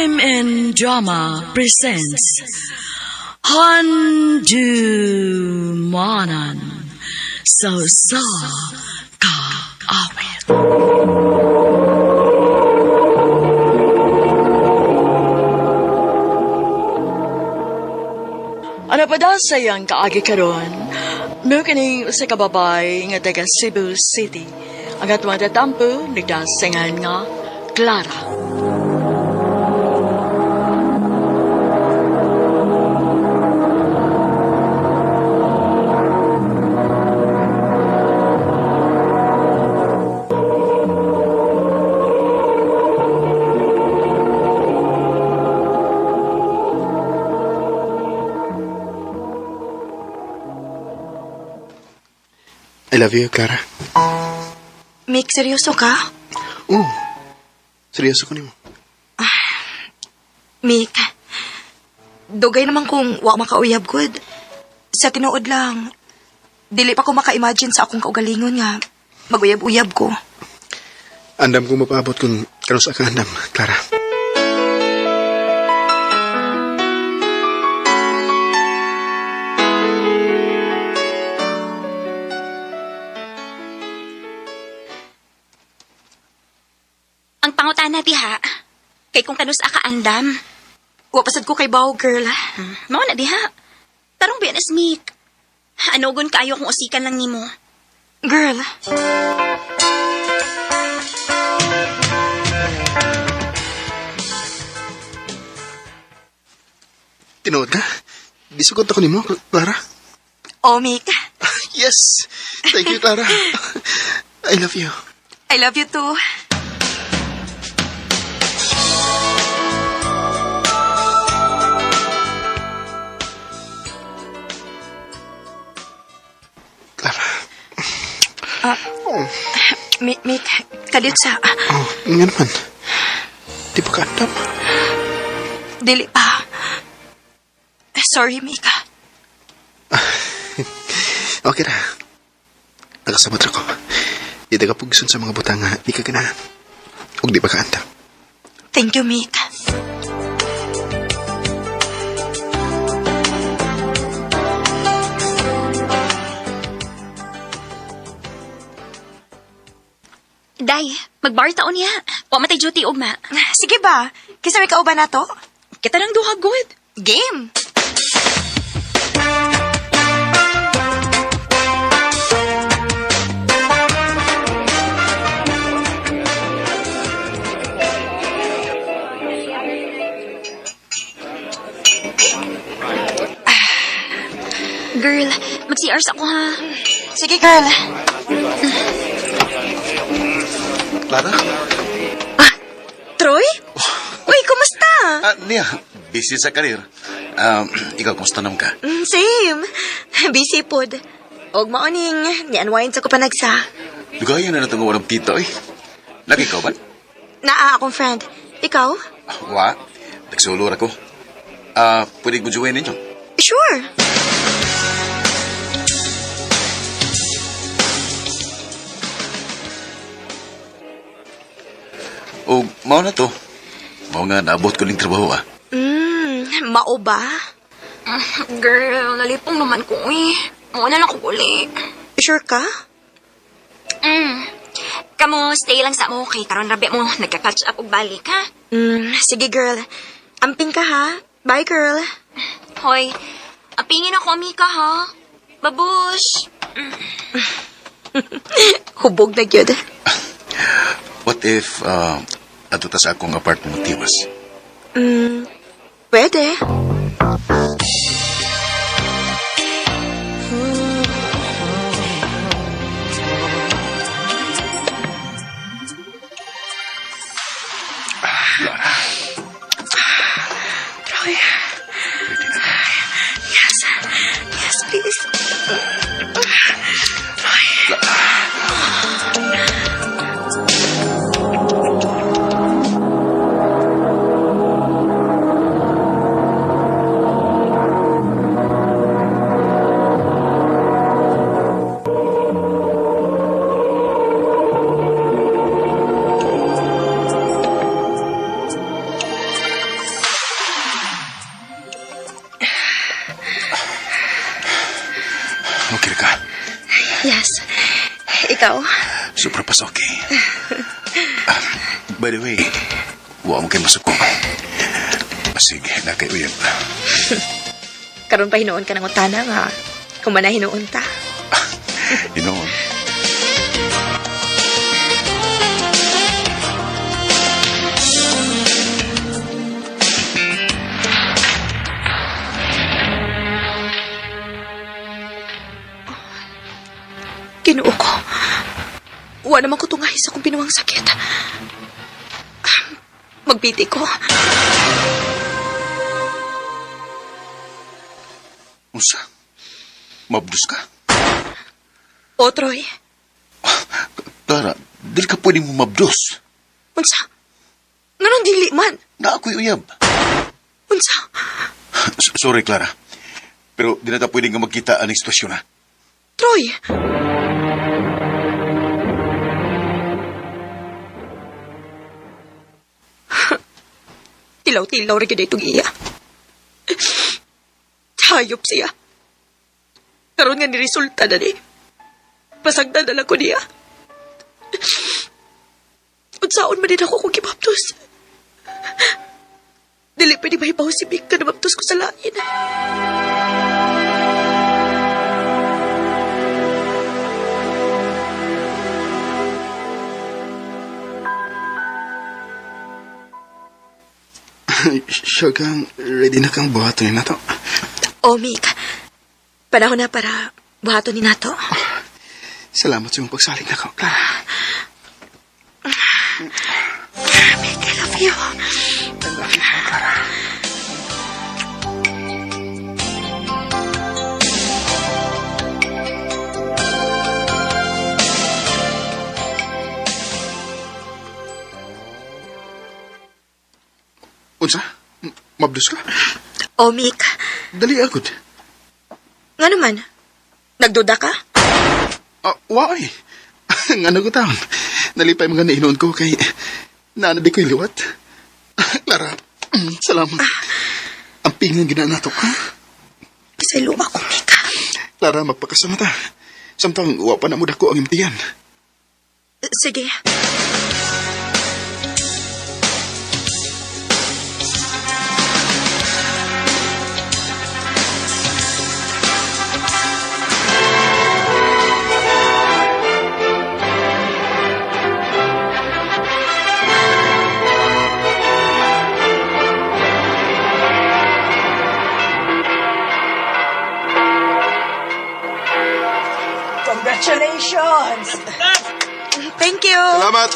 MN Drama presents Handumanan sa Usa Ka Awit. Ano pa daw sa iyang kaagi karon? Mao kining usa ka babae nga taga Cebu City. Ang atong tatampo nagdasingan nga Clara. I love you, Clara. Mick, seryoso ka? Oo. Seryoso ko nimo. Mick, dugay naman kung wa makauyab good. Sa tinuod lang, dili pa ko maka-imagine sa akong kaugalingon nga maguyab-uyab ko. Andam kong mapaabot kung kanus-a ka andam, Clara. Ang pangutana diha, kay kung kanus-a ka andam. Wa pasad ko kay Bao, girl. Mao na diha. Tarong biyan is Mick. Anugon kaayo kung usikan lang nimo. Girl, Tinuod ka? Disugot ako nimo, Clara. oh Mick, Yes! Thank you, Clara. I love you. I love you too. Clara. Mick, Mick, kalit sa, Oh, nga naman. Di pa ka andam. dili pa. Sorry, Mick. Okay ra. Nakasabot ra ko. Di ka pugson sa mga butang nga di ka ganahan. Ug di pa ka andam. Thank you, Mick. Day, magbar taon niya. Wa matay duty ugma. Sige ba? Kisa may kauban na to? Kita lang duha good. Game! Girl, mag-CRs ako ha. Sige, girl. Clara? Troy? Uy, kumusta? Ah, niya, busy sa karir. Um, ikaw, kumusta naman ka? Same. Busy pod. Og maoning, ni-unwind sa ko panagsa. Lugayan na natong walang tito eh. Lagi ka ba? Naa akong friend. Ikaw? Wa, nagsulor ako. Ah, pwede ko join ninyo. Sure. O, mao na to. Mao nga, naabot ko ning trabaho ah. Mao ba? Girl, nalipong naman ko eh. Mao na lang ko uli. Sure ka? Kamo, stay lang sa mo kay karon rabi mo nagka-catch up og balik ha. Sige girl. Amping ka ha. Bye girl. Hoy, apingin ako Mika ha. Babush. Hubog na gyud. What if, ato ta sa akong apartment tiwas? Pwede. Clara, Troy. pwede na. Yes. Yes, please. Ikaw? Super pas okay. By the way, wa mo kay masuko. Sige, na kay uyab. Karon pa hinuon ka ng utana nga. Kung man na hinuon ta. Hinuon. Ginoo ko. Wa naman ko tungahi sa kong pinuwang sakit. Magbiti ko. Unsa? Mabdus ka? O, Troy. Clara, dili ka pwedeng mabdus. Unsa? Nganong dili man? Na ako'y uyab. Unsa? Sorry, Clara. Pero di na ta pwedeng nga magkita aning sitwasyon, ha? Troy! Tilaw-tilaw rin yun itong iya. Hayop siya. Karon nga ni resulta na ni. Pasagdan na lang ko niya. Unsaon man din ako kung gibaptos. Dili pwede mahibaw si Mick na nabaptos ko sa lain. Sure kang ready na kang buhaton na to. O, Mick. Panahon na para buhaton ni nato. Salamat sa iyong pagsalig na ko, Clara. Mick, I love you. I love you, Clara. Unsa? Mabdus ka? O, Mick. Dali agad. Nga naman? Nagduda ka? Why? Nga ko taon. Nalipay mga nainoon ko kay naana di ko'y liwat. Clara, salamat. Ang pingang ginanato ka. Isay luma ko, Mick. Clara, magpakasama ta. Samtang wa pa na mo dako ang imtiyan. Sige. Congratulations! Thank you. Salamat!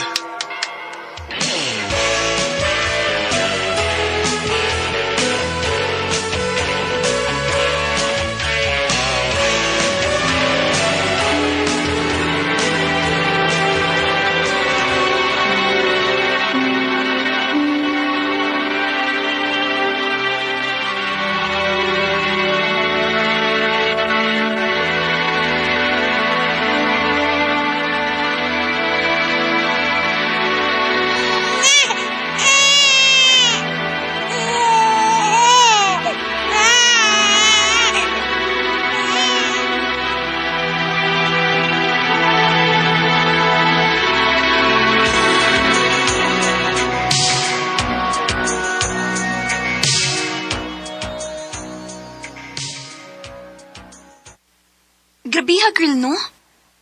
Grabe ha, girl, no?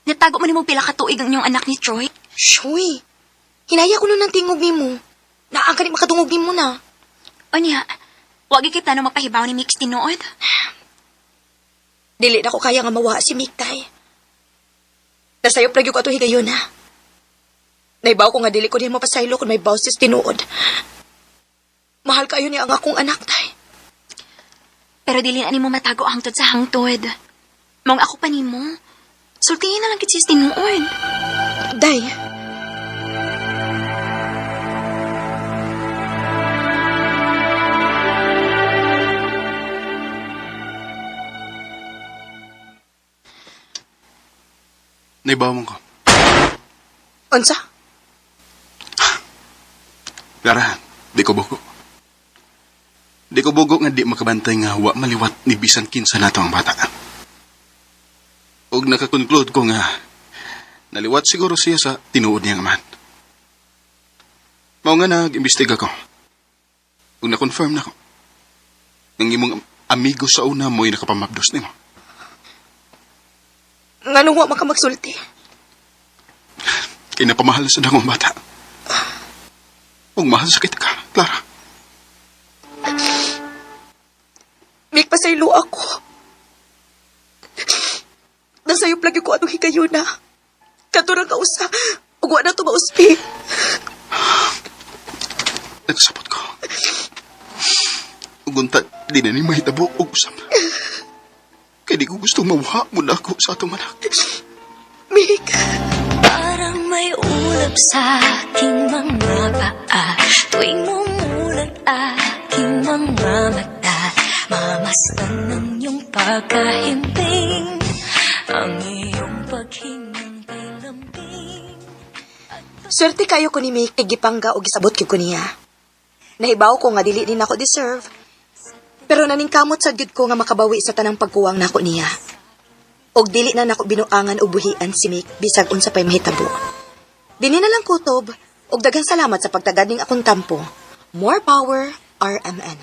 Natago mo ni mo pila ka tuig ang inyong anak ni Troy. Shuy. Hinaya ko nun ang tingog ni mo. Naang ka ni makatungog ni mo na. Unya, wag kita no mapahibaw ni Mix tinuod. Dili na ko kaya nga mawa si Mick, tay. Nasayop lagi ko ato higayon na. Naibaw ko nga dili ko niya mapasaylo kung may boses tinuod. Mahal kayo niya ang akong anak, tay. Pero dili na nimo matago hangtod sa hangtod. Mong ako pa nimo. Sultihin na lang kit sis tinuod. Day. Naibaw mo ko. Unsa? Clara, di ko bugo. Di ko bugo nga di makabantay nga wa maliwat ni bisan kinsa nato ang bata. Og nakakonclude ko nga Naliwat siguro siya sa tinuod niyang amahan. Mao nga nag-imbestiga ko. Ug na-confirm na ko. Nang imong amigo sa una mo'y nakapamabdos nimo. Nganong wa man ka magsulti? Kay napamahal sa akong bata. Ug mahal sa kita ka, Clara. Mik, pasaylo ako. Nasayop lagi ko atong higayuna. Katurang kausa. Ug wa na to mauspi. Nagsabot ko. Ug unta, di na ni mahitabo og usap. Kay di ko gusto mawha mo na ako sa atong anak. Mik. Parang may ulap sa aking mga paa tuwing mumulat aking mga mata. Mamasdan ng iyong pagkahimbing, ang iyong paghingang kay lambing. Swerte kayo ko ni Mick kay gipangga og gisabot gyud ko niya. Nahibaw ko nga dili din ako deserve. Pero naningkamot sad gyud ko nga makabawi sa tanang pagkuwang nako niya. Og dili na nako binuangan og buhian si Mick bisag unsa pay mahitabo. Dini na lang kutob og daghang salamat sa pagtagad ning akong tampo. More power, RMN.